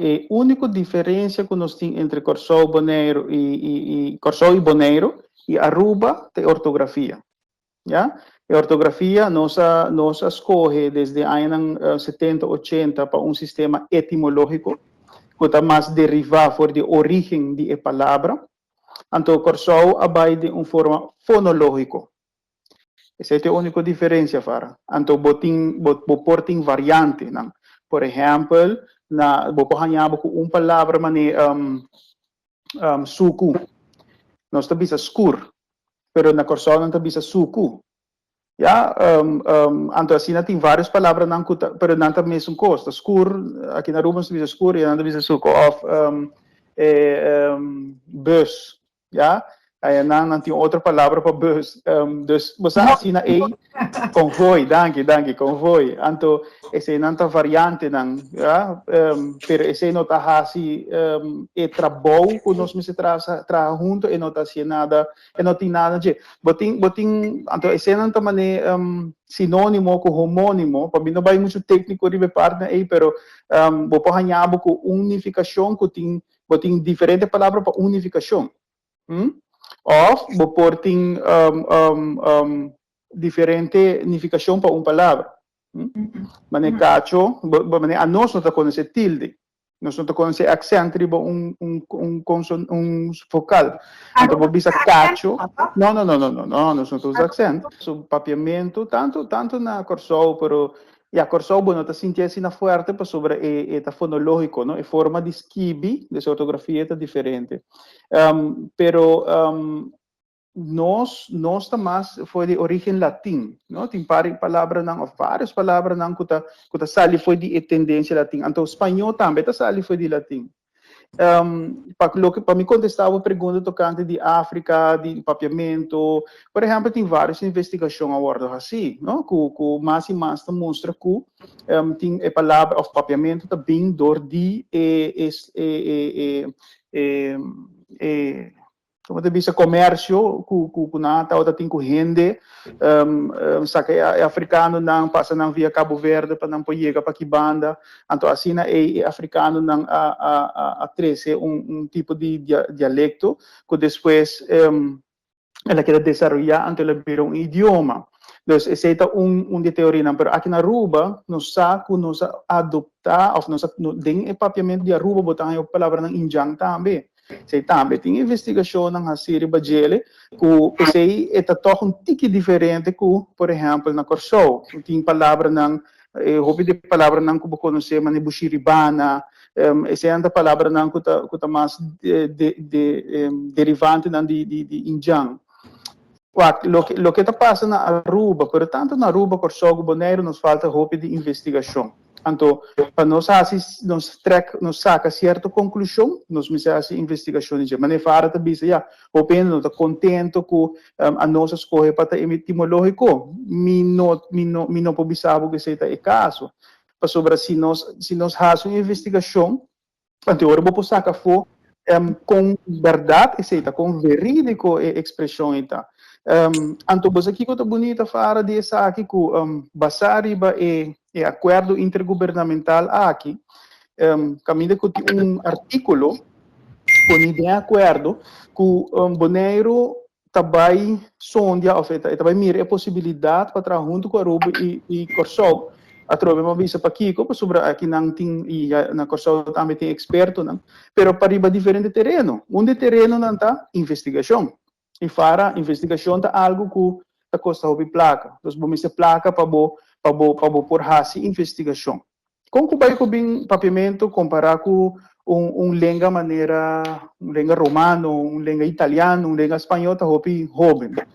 E úniko diferensia ku nos tin entre Kòrsou, Boneiru i Kòrsou i Boneiru i Aruba ta e ortografia. Ya? E ortografia nos a skohe desde añanan 70, 80 pa un sistema etimológiko ku ta mas derivá for di orígen di e palabra. Anto Kòrsou a bai den un forma fonológiko. Esei ta e úniko diferensia, Fara. Anto bo tin bo por tin variantenan. Por ehèmpel, na bo por haña bo ku un palabra manera suku. Nos ta bisa skur, pero na Kòrsou nan ta bisa suku. Ya, anto asina tin vários palabranan ku ta, pero nan ta mesun kos. Ta skur, aki na Aruba nos ta bisa skur i nan ta bisa suku. Òf bus. Ya, aya nan tin otro palabra pa bus. Dus bo sa asina ei konvoi, danki, danki, konvoi. Anto eseinan ta variantenan, ya, pero esei no ta hasi e trabou ku nos mester traha traha hunto, e no ta hasié nada, e no tin nada dje. Bo tin, anto eseinan ta manera sinónimo ku homónimo, pa mi no bai muchu tékniko riba e partnan ei, pero bo por haña bo ku un nifikashon ku tin bo tin diferente palabra pa un nifikashon. Òf bo por tin diferente nifikashon pa un palabra. Manera kacho, manera anos no ta konosé tilde. Nos no ta konosé aksènt riba un vokal. Anto bo bisa kacho. No, no, no, no, no, no, nos no ta usa aksènt. So papiamentu, tantu na Kòrsou, pero ya, Kòrsou bo no ta sinti asina fuerte pasobra e ta fonológiko, no? E forma di skibi, dus ortografia ta diferente. Pero nos ta mas for di orígen latin, no? Tin par di palabranan òf vários palabranan ku ta sali for di e tendensia latin. Anto spañó tambe ta sali for di latin. Pa mi kontestá e pregunta tokante di Afrika, di papiamentu, por ehèmpel, tin vários investigashon awor asina, no? Ku mas i mas ta mustra ku tin e palabra òf papiamentu ta bin dor di e kon ta bisa, komersio ku nan tabata tin ku hende saka e afrikanonan, pasa nan via Cabo Verde pa nan por yega pa aki banda. Anto asina e afrikanonan a trese un tipo di dialekto ku despues el a keda desaroyá, anto el a bira un idioma. Dus esei ta un di teorianan, pero aki na Aruba nos sa ku nos a adoptá òf nos a, den e papiamentu di Aruba bo ta haña palabranan indjan tambe. Esei tambe tin investigashonnan hasí riba djele ku esei e ta tòg un tiki diferente ku, por ehèmpel, na Kòrsou. Tin palabranan, hopi di palabranan ku bo konosé manera bushiribana, eseinan ta palabranan ku ta mas derivantenan di indjan. Wak, loke ta pasa na Aruba, pero tantu na Aruba, Kòrsou ku Boneiru nos falta hopi di investigashon. Anto, pa nos hasi, nos trek, nos saka sierto konklushon, nos mester hasi investigashon dje. Manera Fara ta bisa, ya, hopi hende no ta kontentu ku anos a skohe pa ta etimológiko. Mi no por bisa bo ku esei ta e kaso. Pasobra si nos hasi un investigashon, anto ora bo por saka afó kon bèrdat esei ta, kon verídiko e ekspreshon ei ta. Anto bo sa kiko ta bunita, Fara, di esaki ku basá riba e akuerdo intergubernamental aki, kaminda ku tin un artíkulo pone den akuerdo ku Boneiru ta bai sondia òf e ta bai mira e posibilidat pa traha huntu ku Aruba i Kòrsou. Atrobe mi a bisa pakiko, pasobra aki nan tin i na Kòrsou tambe tin ekspertonan, pero pa riba diferente tereno. Un di e terenonan ta investigashon. I Fara, investigashon ta algu ku ta kosta hopi plaka. Dus bo mester plaka pa bo por hasi investigashon. Kon ku bai ku bin papiamentu kompará ku un lenga manera un lenga romano, un lenga italiano, un lenga spañó ta hopi hóben.